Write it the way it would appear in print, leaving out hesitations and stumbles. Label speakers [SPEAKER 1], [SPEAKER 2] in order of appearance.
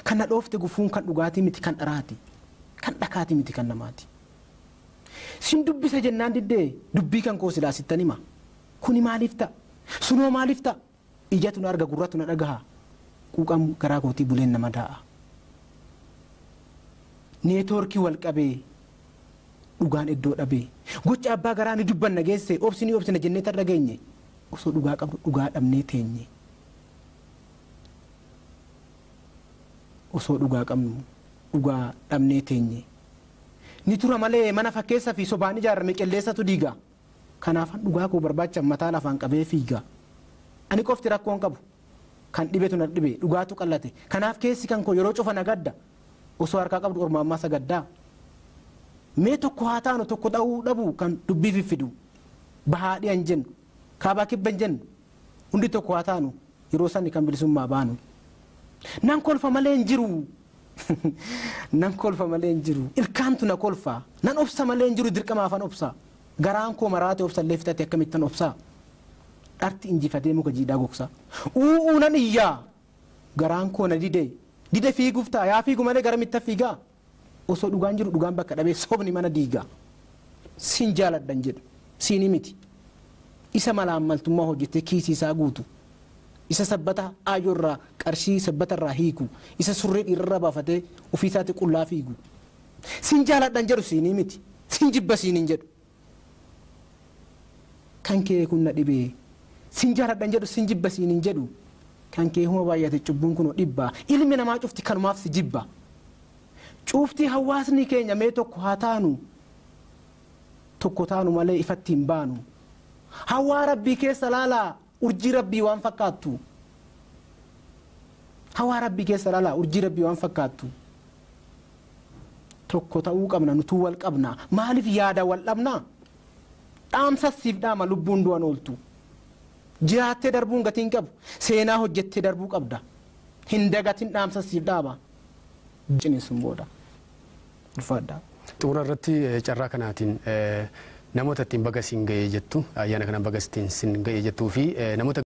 [SPEAKER 1] Kan na dhoofte gufuun kan dhugaatii miti kan dharaati. Kan dhakaatii miti kan namaati. Sin dubbisa jennaan diddee dubbii kan koo silaa sittan hima. Kuni maaliif ta'a? Sunoo maaliif ta'a? Ijatu na arga gurratu na dhagaha. Quuqam garaa kootii buleen nama daa'a. Neetwoorkii wal qabee dhugaan iddoo dhabee gocha abbaa garaa ni dubbanna geesse obsi ni obsina jennee tarra geenye osoo dhugaa qabdu dhugaa dhabnee teenye. Osoo dhugaa qabnu dhugaa dhabnee teenye. Ni tura malee mana fakkeessa fi sobaan ijaarame qilleensatu diiga. Kanaafan dhugaa koo barbaacha mataa lafaan qabee fiiga. Ani qofti rakkoon qabu kan dhibetu na dhibe dhugaatu qallate. Kanaaf keessi kan koo yeroo cufa na gadda. Osoo harkaa qabdu orma ammaa sagaddaa. Mee tokko haa taanu tokko dha'uu dhabu kan dubbii fiffidu. Bahaa dhiyan jennu kaabaa kibban jennu hundi tokko haa taanu yeroo sani kan bilisummaa baanu. Nan kolfa malee hin jiru. Nan kolfa malee hin jiru. Ilkaantu na kolfa. Nan obsa malee hin jiru dirqamaafan obsa. Garaan koo maraate obsallee fixate akkamittan obsa. Dharti injifatee muka jiidhaa gogsa. U'uu nan iyyaa. Garaan koo na dide. Dide fiiguuf ta'a. Yaa fiigu malee gara mitta fiigaa. Osoo dhugaan jiru dhugaan bakka dhabee sobni mana diiga. Sin jaaladhan jedhu. Siini miti. Isa malaammaltummaa hojjetee kiisii isaa guutu. Isa sabbata aayyoorraa qarshii sabbatarraa hiiku. Isa surree dhiirarraa baafatee ofiisaatti qullaa fiigu. Sin jaaladhan jedhu siinii miti. Sin jibba siiniin jedhu. Kan kee kun na dhibee. Sin jaaladhan jedhu sin jibba siiniin jedhu. Kan kee huma baay'ate cubbuun kunoo dhibba. Ilmi namaa cufti kanumaaf si jibba. Cufti hawaasni keenya mee tokko haa taanu. Tokko taanu malee ifatti hin baanu. Hawaa rabbii keessa laalaa urjii rabbii waan fakkaattu. Hawaa rabbii keessa laalaa urjii rabbii waan fakkaattu. Tokko ta'uu qabna nutuu wal qabna. Maaliif yaada wal dhabna? Dhaamsa siif dhaama lubbuun du'an ooltu. Jiraattee darbuun gatiin qabu. Seenaa hojjettee darbuu qabda. Hin dagatin dhaamsa siif dhaama. Ciniinsuun booda. Ulfaadhaa.
[SPEAKER 2] Xumura irratti carraa kanaatiin namoota ittiin baga siin ga'ee jettu ayyaana kana baga ittiin siin ga'ee jettuu fi namoota